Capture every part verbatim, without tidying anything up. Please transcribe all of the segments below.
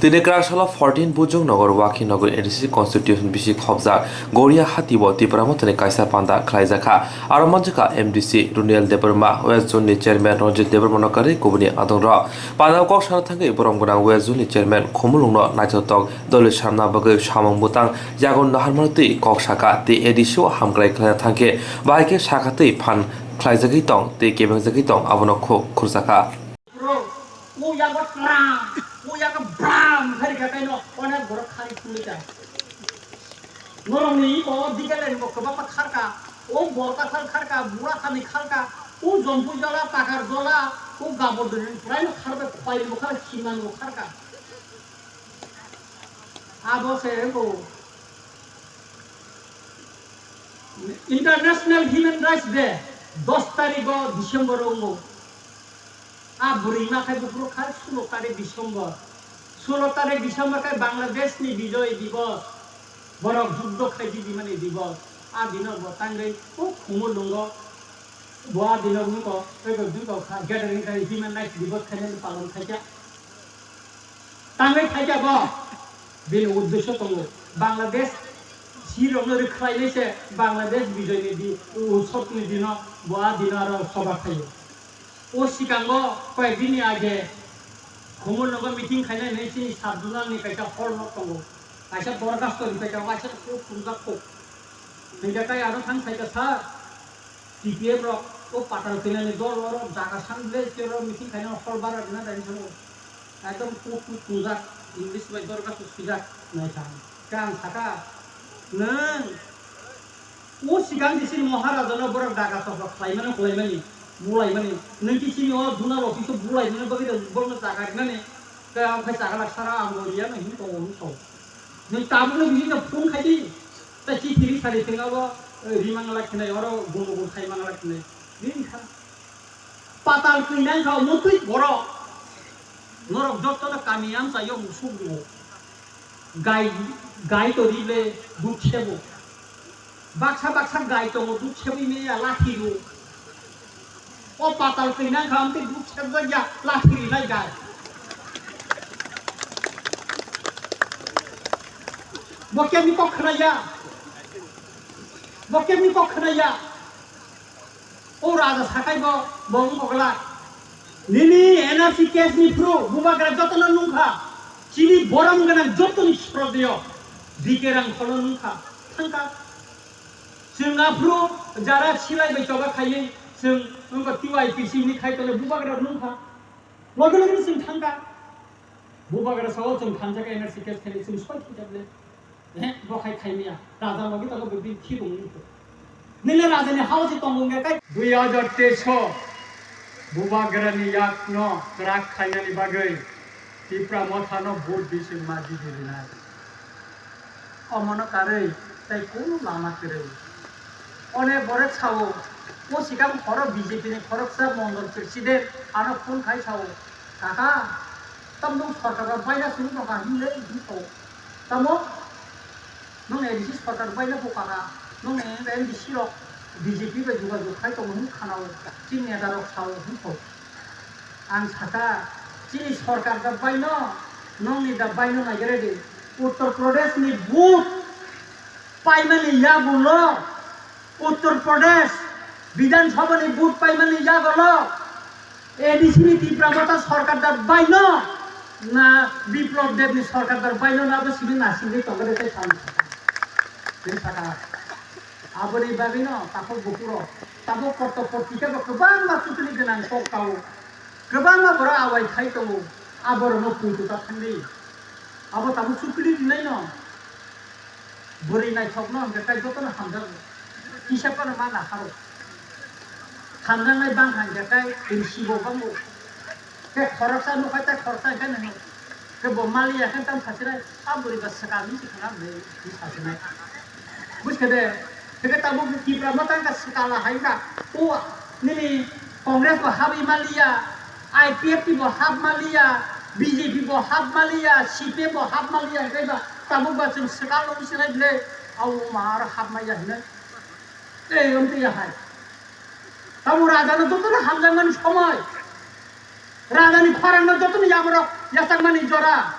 Tini kwrak salo fourteen Bujong Nagar, Wakhi Nagar A D C constituency bisi khobjak Goria hati o Tipra Mothani kaisa panda khlaijakha. Aro manjakha M D C Runiel Debbarma, West Zone ni Chairman Ranjit Debbarma no karwi kubuni adongrok. Panda o kok sana thangwi borom gwnang West Zone ni Chairman Khumulwng no naithotok doli samna bagwi samung bwtang yago naharmani twi kok sakha tei A D C o hamkrai khlaina thangkhe bahai khe sakha twi phan khlaijagwi tong tei kebengjagwi tong abono khuk khurjakha. Bro, o yago tram, o yago bram, hari gatai no, onek borok khari khulika. Norok ni o digalen bo kwbangma kharka, o Borkathal kharka, Burathani kharka, o Jompuijala, Takarjala, o Gabodri, prai no kharbe, khwai bo khar, siman bo kharka. Abo se ko International Human Rights Day, dos tarikh o December o wngo. A bwrwi ma khai buphuru khai sulo tarik December. Sulo tarik December khai Bangladesh ni Bijoy Divos. Borok juddo khai di dimani divos. A dino bo tangwi o Khumulwngo. Bo a dino wngko, tei bo wngko kha Greater Human Rights Divos khainani palon khaikha. Tangwi khaikha bo. Bini uddesyo tongo. Bangladesh sirokno rwkhlainai se Bangladesh Bijoy ni di, Utsav ni dino bo a dino aro soba khaio. O sikango koyek din ni age Khumulwngo meeting khainai hinwi chini sub zonal ni kaisa hall nok tongo. Kaisa dorkhasto rwkhaikha, waisa kok phunukjak kok. Hinkhe tai ano thang saikha sir, T P F rok o patal khainani dol oro jaga san village ke oro meeting khainai hall bara rwna dai sabo. Ekdom kok kok phunukjak, English bai dorkhasto swijak nai thang. Khe ang sakha, nwng O sikang di sini Maharaja no borok daga sokro khlaimani, khlaimani, bulaimani. Nung di sini o zonal office o bulaimani bagwi da borokno jaga rinani. Tei ang khai jaga laksara ang bo riya no hin tongo hin tongo. Nung tabuk no bini no phone khai di. Tei chithi ri sari thwng abo, eh, ri mangla khinai oro gundu gun khai mangla khinai. Ri kha. Patal kwinang kha mutwi borok. Norok jotto no kami amchaio musuk ringo. Gai, gai to rible duk sebo. Baksa baksa gai tongo duk sebwi meya lathi ru. O patal kwinang kha amtwi duk sebjak ya lathi rinai gai. Bo kemni kok khwnaya? Bo kemni kok khwnaya? O raja sakai bo, bo wng kok glak. Nini N R C case ni phuru bubagra jotono nungkha. Chini borom gwnang jotoni srodeyo. D K Rangkholo nungkha. Thangkha. Chwng aphuru jara silai bai choba khaiwi chwng wngkha T Y P C ni khai tole bubagra nungkha. Loge loge chwng thangkha. Bubagra sao chwng thansa khe N R C case khainai chwng soi thangkha ble. He, bo khai khaimya. Raja logi tongo bebin khi rung ni. Nile raja ni hao si tongo nge kai. Dui hajar teis o bubagra ni yak no kwrak khainani bagwi Tipra Motha no vote di chwng ma di di rinai. Omono karwi tei kunu lama kwrwi. One borok sao, o sikang khorok B J P ni khoroksa mondol president ano phone khai sao, "Kaka, tamno sorkar bai baina suru tongkha hinle," hinwi sao. Tamo? Nwng A D C sorkar baina bo kaka, nwng M D C rok B J P bai jogajog khai tongo hinwi khanao, chini neta rok sao hinwi sao. Ang sakha, chini sorkar da baino, nongni da baino naigeredi. Uttar Pradesh ni vote paimani yagulo, Uttar Pradesh Bidhan Sabha ni vote paimani yagulo, A D C ni Tipra Motha sorkar da baino, na Biplab Deb ni sorkar da baino, na bo simi nasingwi tongode tei thang. Tei sakha. Aboni bagwino takhuk bukhurok tabuk koto potrika bo kwbangma chukli gwnang kok tao. Kwbangma borok awai khai tongo. A borokno puitu ta thangdi. Abo tabuk chukli rinaino. Bwrwi naithokno hwnkhe tai jotono hamjakgo. Kisa phano ma naharw. Hamjaknai bangkha hwnkhe tai risibo bango. Khe khoroksa nukhai tei khoroksa hwnkhe nini. Khe bo maliya khe tamo sasinai, a bwrwi ba swkang ni swkang a bwrwi ni sasinai. Buj khe de, khe tabuk Tipra Motha wngkha swkang a hai wngkha. O nini Congress bo habwi maliya, I P F T bo hab maliya, B J P bo hab maliya, C P M bo hab maliya hwnkhe ba tabuk ba chwng swkang no wngsinai bwle, a o ma aro hab maya hinwi. Tei wng twi ya hai. Tamo raja no jotono hamjakmani somoi. Raja ni khorang no jotono yaborok yachakmani jora.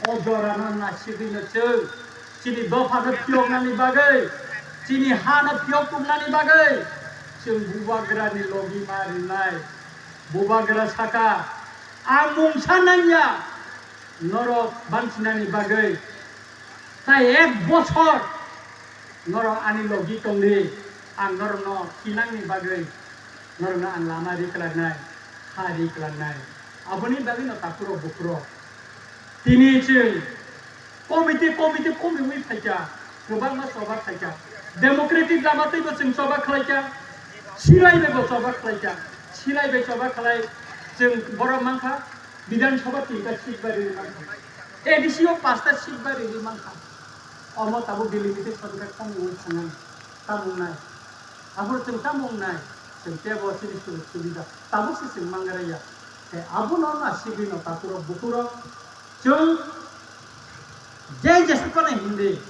O jorano nasigwino chwng chini dophano phiyoknani bagwi, chini hano phiyok tubnani bagwi chwng bubagrani logi ma rinai. Bubagra saka, "Ang mungsa nangya norok banchinani bagwi, tai ek bochor norok ani logi tongdi, ang norokno thinangni bagwi norokno ang lama ri kwlangnai, ha ri kwlangnai." Aboni bagwino takhurok bukhurok tini chwng committee, committee, committee wi phaikha, kwbangma choba khlaikha. Democratic lama twibo chwng choba khlaikha, silai bai bo choba khlaikha, silai bai choba khlai chwng borok mankha, Bidhan Sabha tinta seat bai rwi mankha, A D C o pasta seat bai rwi mankha. Omo tabuk delimitation khe komi wi thangani, tamo wngnai. Aphuru chwng tamo wngnai, chwng teibo chini sujuk subida tabuk se chwng mangraiya. Tei abono nasigwino takhurok bukhurok chwng je jesa phano hindi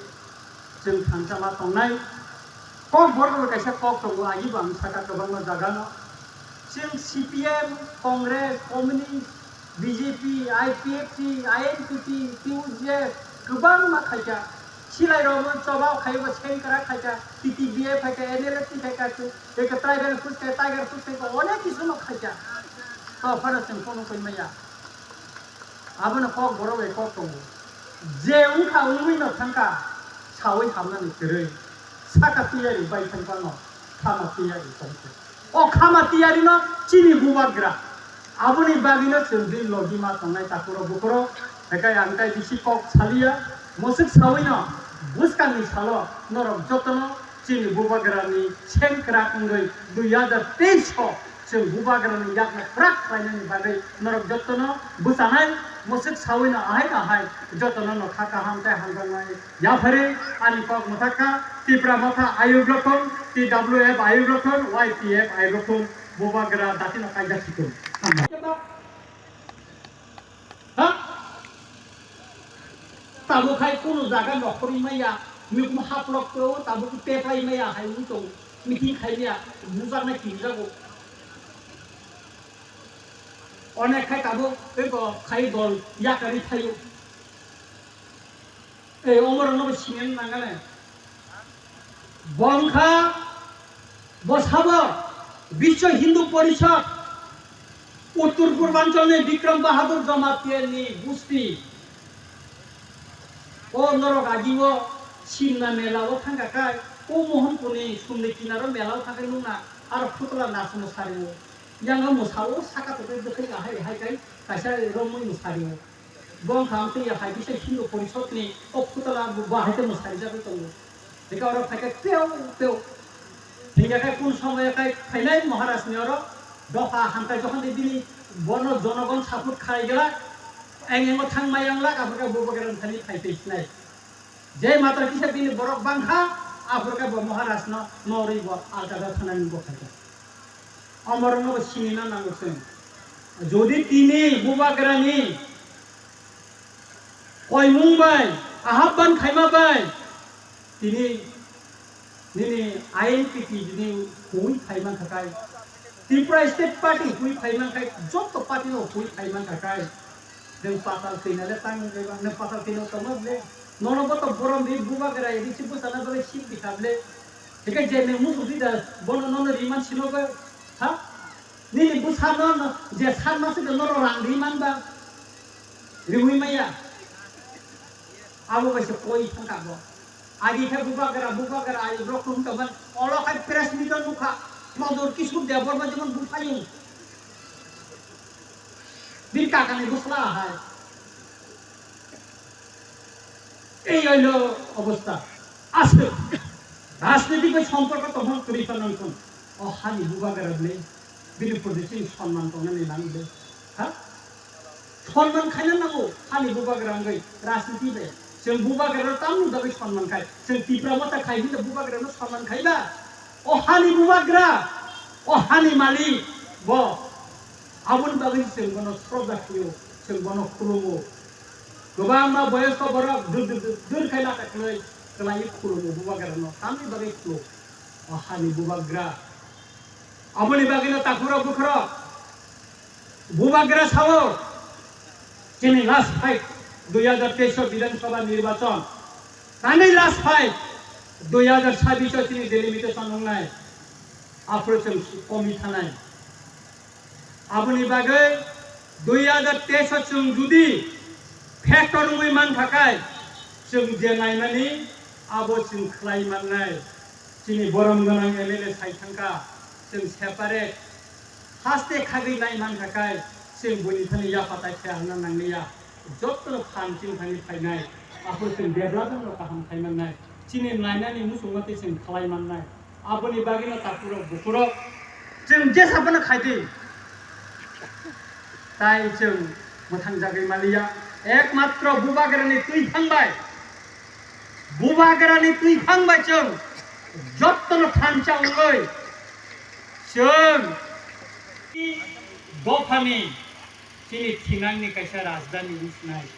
chwng thansa ma tongnai. Kokborok bai kaisa kok tongo, agibo ang saka kwbangma jagano. Chwng C P M, Congress, Communist, B J P, I P F T, I N P T, T U J, kwbangma khaikha. Silai rokno choba khaibo sengkrak khaikha, T T B F khaikha, N L F T khaikha, eko Tribal Food khaikha, Tiger Food khaikha, onek kisu no khaikha. To phano chwng phone koi maya. Abono kok borok bai kok tongo. Je wngkha wngwi no thangkha, sawi hamnani kwrwi. Saka tiyari bai thangphano, khama tiyari tongkhe. O khama tiyarino chini bubagra. Aboni bagwino chwng bini logi ma tongnai takhurok bukhurok. Hekai ang tai bisi kok saliya. Mwswk sawino bwskangni salo norok jotono chini bubagrani sengkrak wngwi dui hajar teis o chwng bubagrani yakno kwrak khlainani bagwi norok jotono bwchanai. Mwswk sawino ahai ahai jotono no kha kaham tei hamjaknai. Yapharwi ani kok mwthakha, Tipra Motha ayuk rokhon, T W F ayuk rokhon, Y P F ayuk rokhon, bubagra datino kaijak sikung. Hambai. Ha? Tabuk hai kunu jaga nokhorwi maya, mikum haplok to, tabuk tepai maya hai wng tong, meeting khai maya, bujaknai kirijago. Onek khai tabuk teibo khai dol yakari thaio. Ei, omorokno bo siniya nangani. Bo wngkha, bo sabo Biswa Hindu Porishad, Uttor Purbanchal ni Bikram Bahadur Jamatia ni gusti. O norok agi o Simna mela o thangkha khai, o Mohanpur ni sumni kinaro mela o thangkhe nukna, aro phutla nasu mwsari o. Yang o mwsa o saka totwi bwkhwi ahai hai khai kaisa romwi mwsari o. Bo wngkha amtwi ya hai kisa Hindu Porishad ni o phutla bo, bo hai khe mwsari jagwi tongo. Hingke oro phaikhe teo teo. Hingke khe kun somoyo khe phainai Maharaj ni oro dopha hamkha jokhon de bini bono jonogon support khai gela, eng engo thang mai ang lak, aphuru khe bo bo khe rang thani phai tei sinai. Je matra kisa bini borok bangkha, aphuru khe bo Maharaj no norwi bo alkada thanani bo khaikha. Omorokno bo sinina nango chwng. Jodi tini bubagrani koimung bai, ahapban khaima bai, tini nini I N P T ni hui phaiman khakai, Tripura State Party hui phaiman khai, joto party no hui phaiman khakai. Nwng patal twina le tang wngwi ba, nwng patal twina tongma ble. Nono bo to borom ri bubagra ri si bwsana bagwi sik bikha ble. Hingke je nwng musu ri da, bono nono riman sino ba, ha? Nini bwsano no, je san masi da nono rang riman ba. Riwi maya. Abo bai se koi thangka bo. Agi khe bubagra, bubagra, ai rok tum tongman. Olo khai press meet o nukha. Modur Kishore Debbarma jemon buphayung. Bini kakani bwsla hai. Ei oilo obostha. Aswk rajnitik bai somporko tongthok kwrwi phanangthung. O hani bubagra bwle bini proti chini sonman tongnani nang bwle. Ha? Sonman khaina nango hani bubagra wngwi rajniti bai. Chwng bubagrano tamni bagwi sonman khai? Chwng Tipra Motha khai hinwi bubagrano sonman khai ba? O hani bubagra, o hani malik bo. Aboni bagwi chwng bono sroja khlio, chwng bono khulumo. Kwbangma boyosko borok dur dur dur dur khai lata khlai, khlaiwi khulumo bubagrano. Tamni bagwi khulu? O hani bubagra. Aboni bagwino takhurok bukhurok bubagra sao, chini last fight. Dui hajar teis o Bidhan Sabha nirbachon, nangwi last fight, dui hajar sabbish o chini delimitation wngnai, aphuru chwng komi thanai. Aboni bagwi dui hajar teis o chwng judi factor wngwi mankha khai, chwng je naimani abo chwng khlai mannai. Chini borom gwnang M L A sai thangkha, chwng separate haste khagwi nai mankha khai, chwng buini thani yaphatai khe hwnna nangliya. Jotono phan chini thani phainai, aphuru chwng development rok kaham khai mannai. Chini nainani muchungma tei chwng khlai mannai. Aboni bagwino takhurok bukhurok chwng jesa phano khai di. Tai chwng mwthang jagwi maliya. Ekmatro Bubagrani twi phang bai, Bubagrani twi phang bai chwng jotono thansa wngwi chwng dophani chini thinangni kaisa rajdhani wngsinai.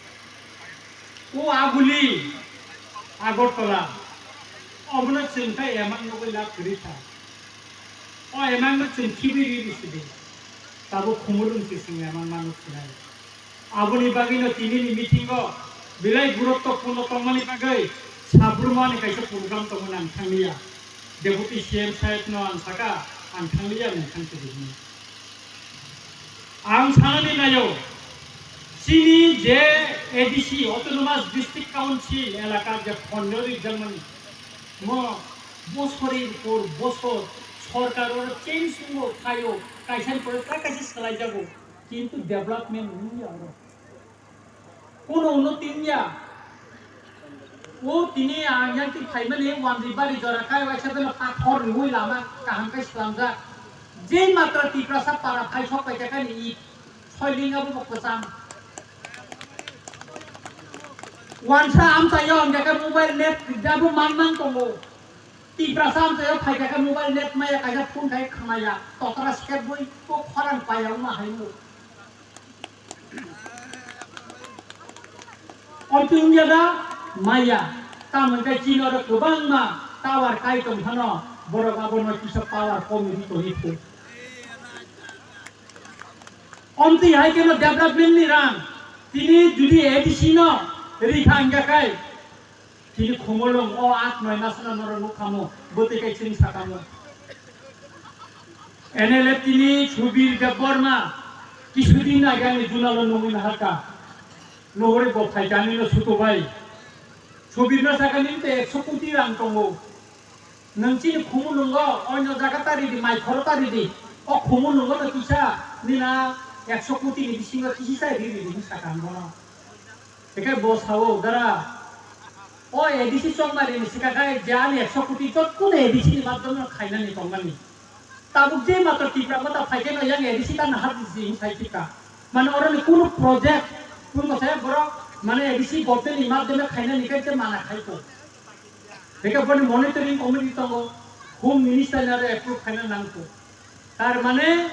O aguli Agartala, obono chwng khe emang nugwi lab kwrwi kha. O emang no chwng khibi ri ri sidi. Tabuk khumulwng se chwng emang mano sinai. Aboni bagwino tinini meeting o belai guruttopurno tongmani bagwi sabrumani kaisa program tongo nang thanglia. Deputy C M saheb no ang saka ang thanglia nang thang sidi. Ang sanani naio, chini je A D C, Autonomous District Council elaka je khonjo rijak mani, mo bosori por bosor sorkar oro change wngo phaio, kaisa ni pore ta kaisa salai jago, kintu development wngya oro. Kuno unnoti wngya. O tini ang yang ti phaimani wanjwi bari jora kai waisa bela pathor riwi lama kaham kai slamjak. Jei matra Tiprasa para phai sok pai kha ni i soiling abo bo kwcham. Wansa amchaio hwnkhe khe mobile net abo man man tongo. Tiprasa amchaio phai kha khe mobile net maya kaisa phone khai khwnaya. Totra sket bui ko khorang paya wngma hai wngwi. Omtwi wngya da maya, tamo hwnkhe chini oro kwbangma tower kai tong phano borok abono kisa power komi ri tongwi thung. Omtwi hai kheno development ni rang tini judi A D C no rikha hwnkhe khai Tini khumulwng o aat noi masano norok nukha mo, bwtwi kai chwng sakamo. N L F tini Subir Debbarma kisudin age ani junalo nungwi naharka. Nuhuri bo phaikani no sutubai. Subir no sakani te ekso koti rang tongo. Nwng chini khumulwngo oino jaga ta ridi, mai khoro ta ridi. O khumulwngo no kisa nina ekso koti ni bisingo kisi sai ridi hinwi sakha ang bono. Hingke bo sao, dara, o A D C chongmari ni sika khai je ani ekso koti joto no A D C ni madhyome no khainani tongmani. Tabuk je matro Tipra Motha phaikhe no yang A D C ta nahar di si sai thika. Mane oro ni kunu project, kunu ko saya borok mane A D C government ni madhyome khainani khe je mana khai ko. Hingke boni monitoring committee tongo, Home Minister ni aro approve khaina nangkho. Tar mane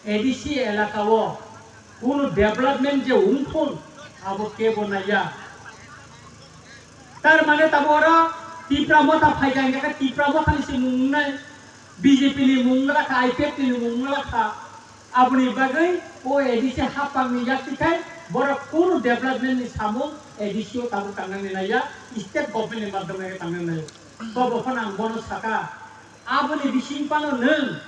A D C elaka o kunu development je wngthun abo kebo naiya. Tar mane tabo oro Tipra Motha phaikha hingke Tipra Motha ni se mung wngnai, B J P ni mung wngla kha, I P F T ni mung wngla kha. Aboni bagwi o A D C hapang ni yakti khai borok kunu development ni samung A D C o tabuk tangnani naiya, state government ni madhyome tangnani naiya. To bo phano ang bono saka, aboni bising phano nwng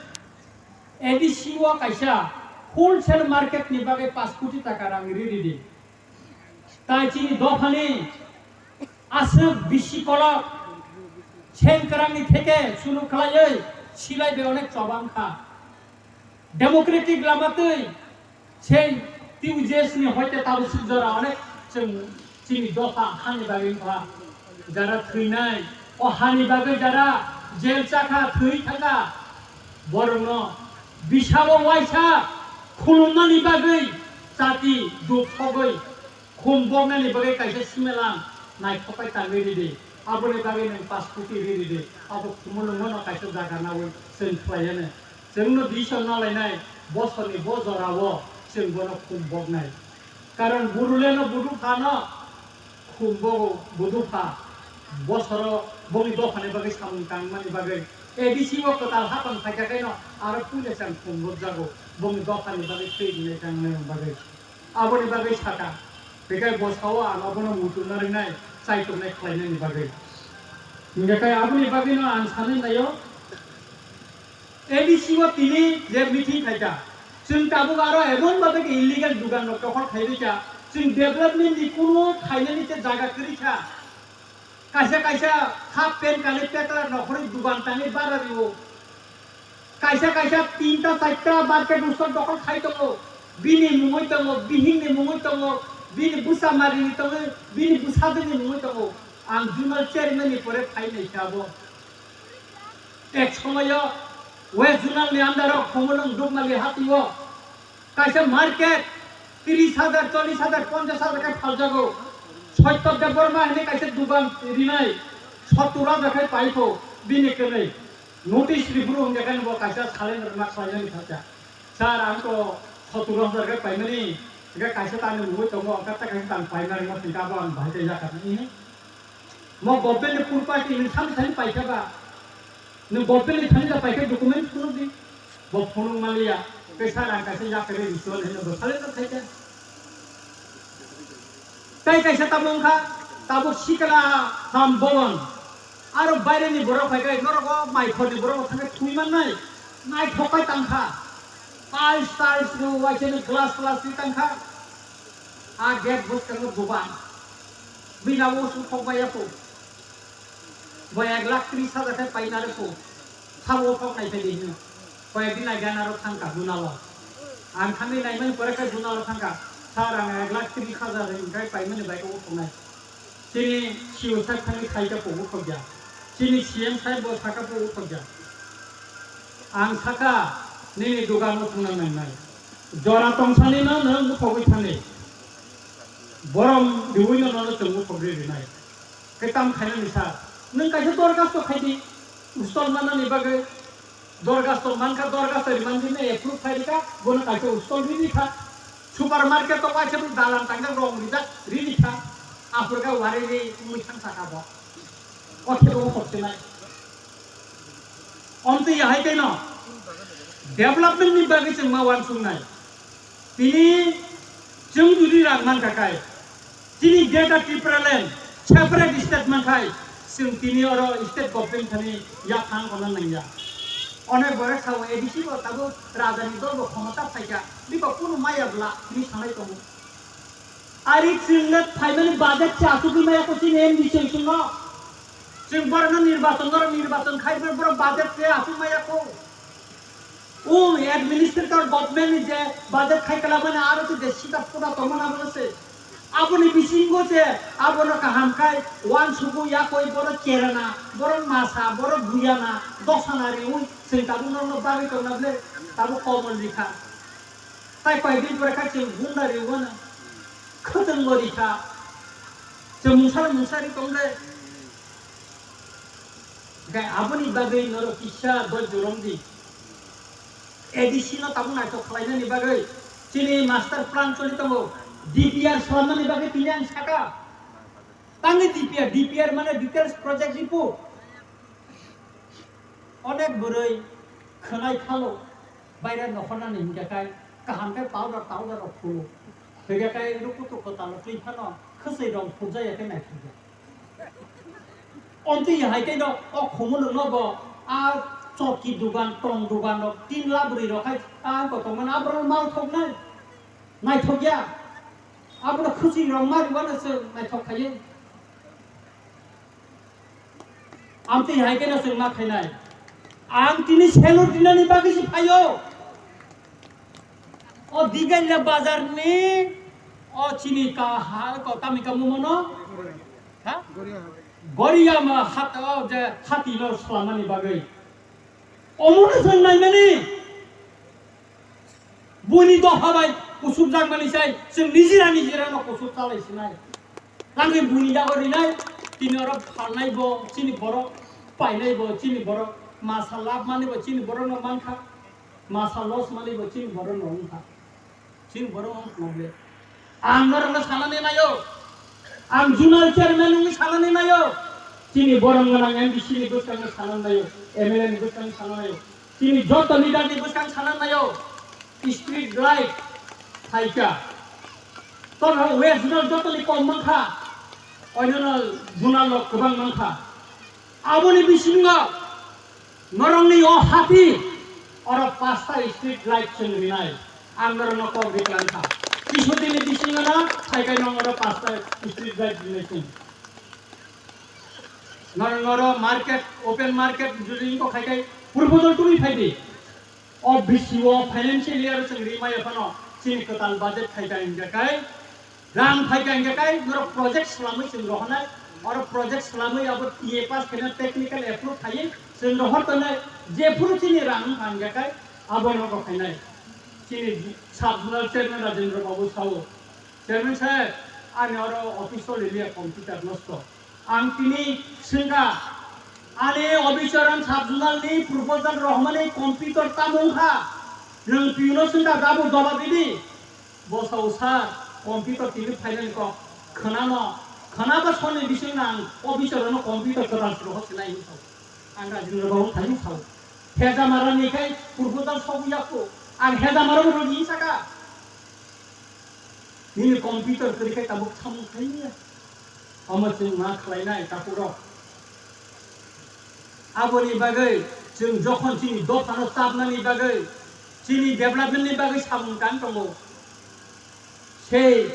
A D C o kaisa wholesale market ni bagwi paanch koti taka rang ri ridi. Tai chini dophani aswk bisi kolok, sengkrangni theke suru khlaiwi silai bai onek chobang kha. Democratic lama twi sei T U J S ni hoite tabuk suk jora onek chwng chini dopha hani bagwi wngkha. Jara thwinai, o hani bagwi jara jail chakha, thwi thangkha, borokno bisao waisa khulumnani bagwi chati duk sogwi khum boknani bagwi kaisa simelang naithok bai tangwi ridi. Aboni bagwi nwng paanch koti ri ridi. Abo khumulwngono kaisa jaga nawi chwng khlaiya nai. Chwngno decision nalainai bosorni bo jorao chwng bono khum boknai. Karon buruleno budu phano khum bogo budu pha. Bosoro bongni dophani bagwi samung tangmani bagwi A D C o kwtal hapang phaikha khaino aro puila chang khum rwkjago bongni dophani bagwi twi rinai tangnai bagwi. Aboni bagwi saka. Bekai bosao ang abono muchungna ringnai, chai tongnai khlainani bagwi. Hingkhe kai aboni bagwino ang sanwi naio, A D C o tini je meeting khaikha, chwng tabuk aro emon babe khe illegal dugan rok dokhol khaibaikha, chwng development ni kuno khainani se jaga kwrwikha. Kaisa kaisa half pant kanwi pekla nokhorwi dugan tangwi bara rio. Kaisa kaisa tinta charta market usor dokhol khai tongo. Bini mungwi tongo, bihikni mungwi tongo, bini bwsa marini tongo, bini bwsajwkni mungwi tongo. Ang zonal chairman ni pore phai naikha abo. Ek somoyo West Zonal ni under o Khumulwng Dukmali hatio kaisa market tris hajar, chollish hajar, ponchash hajar khe phaljago. Saitya Debbarma hinwi kaisa dugan rinai sottur hajar khe paikho bini kwnwi. Notice rifru hwnkhe khe bo kaisa saleng rwna khlainani khacha. Sir, ang to sottur hajar khe paimani, hwnkhe kaisa tamni mungwi tongo, hwnkhe kaisa tang paimani, mo thwngkhe abo ang bahai tei yakar nini. Mo government ni property ni thani thani paikha ba? Ni government ni thani da paikha document phunuk di. Bo phunuk maliya. Tei sir ang kaisa yakari ritual hino bo salai no khaikha. Tei kaisa tamo wngkha, tabuk sikla ham bhavan. Aro baire ni borok phaikai, norok o mai khor ni borok thangkhe thwi mannai. Naithok kai tangkha. Tiles, tiles ni waisa ni glass, glass ni tangkha. A gate bwskango dugan. Bini abo song thok bai ya kho. Bo ek lakh tris hajar khe paina rw kho. Sabo thok nai phai di hino. Koyek din age anaro thangkha Junalo. Ang thangwi naimani pore khe Junalo thangkha. Sir, ang ek lakh tris hajar hwnkhe paimani bai khe uthoknai. Chini C O sir thangwi khaikhe bo uthokya. Chini C M sir bo sakha bo uthokya. Ang sakha nini dugan uthokna nangnai. Jora tongsanino nwng uthogwi thangwi. Borom riwino nono chwng uthogwi rinai. Khe tam khainani sir. Nwng kaisa dorkhasto khaidi. Stall mannani bagwi. Dorkhasto mankha, dorkhasto rimani bini approve khairikha, bono kaisa stall rini kha. Supermarket o waisa bini dalan tangkha, rong rijak rini kha. Aphurkhe wari ri wngwi thang sakha bo. O khe bo uthok sinai. Omtwi yahai tei no development ni bagwi chwng ma uansuknai. Tini chwng jodi rang mankha khai, tini Greater Tipraland separate state mankhai, chwng tini oro state government thani yaphang kono nangya. Onek borok sao A D C bo tabuk rajani dol bo khomota phaikha, biko kunu maya bla tini sanai tongo. Ari chwng le phaimani budget se asugwi maya ko chini M D C chwngno. Chwng borokno nirbachon, borok nirbachon khai borok budget se asuk maya ko. O administrator government ni je budget khai kala mani aro to je sita pura tongmani abo se. Aboni bisingo je abono kaham khai uansugo yakoi borok cherana, borok masa, borok buyana, dosana riui chwng tabuk norokno bagwi tongna ble tabuk komol rikha. Tai koi din pore khai chwng gunda riui mano. Khwtwng bo rikha. Chwng mungsa mungsa ri tong ble. Hwnkhe aboni bagwi norok kisa dhoirjo rwng di. A D C no tabuk naithok khlainani bagwi chini master plan choli tongo. D P R swlamnani bagwi tini ang saka. Tangwi D P R, D P R mane Details Project Report. Onek bwrwi khwnai phalo, baire nokhornani hinkhe kai kaham khe powder towder rok phulo. Hinkhe kai rukutu kwtal twi phano khwswi rong phurjaya khe naithokya. Ontwi hai tei no o khumulwng no bo a chorki dugan, tong dugan rok tin la bwrwi rok hai a kotorma no aborok mal thoknai naithokya. Abono khwswi rok ma rwano se naithok khaiwi. Amtwi hai khe no chwng ma khainai. Ang tini salute rinani bagwi se phaio. O Digalia bazar ni o chini ka ha ko kami ka mumono. Ha? Goriama hat o je hati no swlamani bagwi. Omono chwng naimani. Buini doha bai kusuk jakmani sai chwng nijira nijira no kusuk chalai sinai. Tangwi buini yago rinai, tini oro phalnai bo chini borok, painai bo chini borok, masa lab mani bo chini borok no mankha, masa loss mani bo chini borok no wngkha. Chini borok no wngkha nokle. Ang norokno sanani naio. Ang zonal chairman wngwi sanani naio. Chini borok gwnang M D C ni bwskango sanani naio, M L A ni bwskango sanani naio. Chini joto leader ni bwskang sanani naio. Street light phaikha. Tono West Zonal jotoni kom mankha, oinano zonal rok kwbang mankha. Aboni bisingo norokni o hati oro pasta street light chwng rinai, ang norokno kok ri khlankha. Kisudini bisingono phaikai nong oro pasta street light rinai chwng. Nor-, noro market, open market, jodi wngkha khai khai proposal tubui phai di. O B C O financial year chwng rimaya phano chini kwtal budget khai khai hingkha khai, rang khai khai hingkha khai, norok project swlamwi chwng rohornai, oro project swlamwi abo T A pass khaina technical approve khaiwi chwng rohor tongnai, jephuru chini rang wngkha hingkha khai abo nogo khainai. Chini sub zonal chairman Rajendra Babu sao, Chairman saheb, ani oro office o lilia computer nosto. Ang tini swngkha, ani officer ang sub zonal ni proposal rohormani computer tamo wngkha. Nwng P O no swngkha, gabo doba didi. Bo sao sir, computer tini phainani kok khwnano, khwnaba soni bisingno ang officer no computer kwtal rohor sinai hinwi sao. Ang Rajendra Babu thani sao. Hejamara ni khai proposal sobu yakko. Ang Hejamara bo rwdi saka. Nini computer kwrwi khai tabuk samung khai niya. Omo chwng ma khlainai takhuk rok. Aboni bagwi chwng jokhon chini dophano chapnani bagwi, chini development ni bagwi samung tang tongo. Sei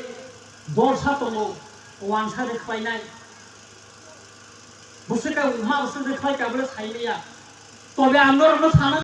dorsa tongo, wansa rwkhlainai. Bwswk khe ma bwswk rwkhlai kha bwle saimanya. Tobe ang norokno sana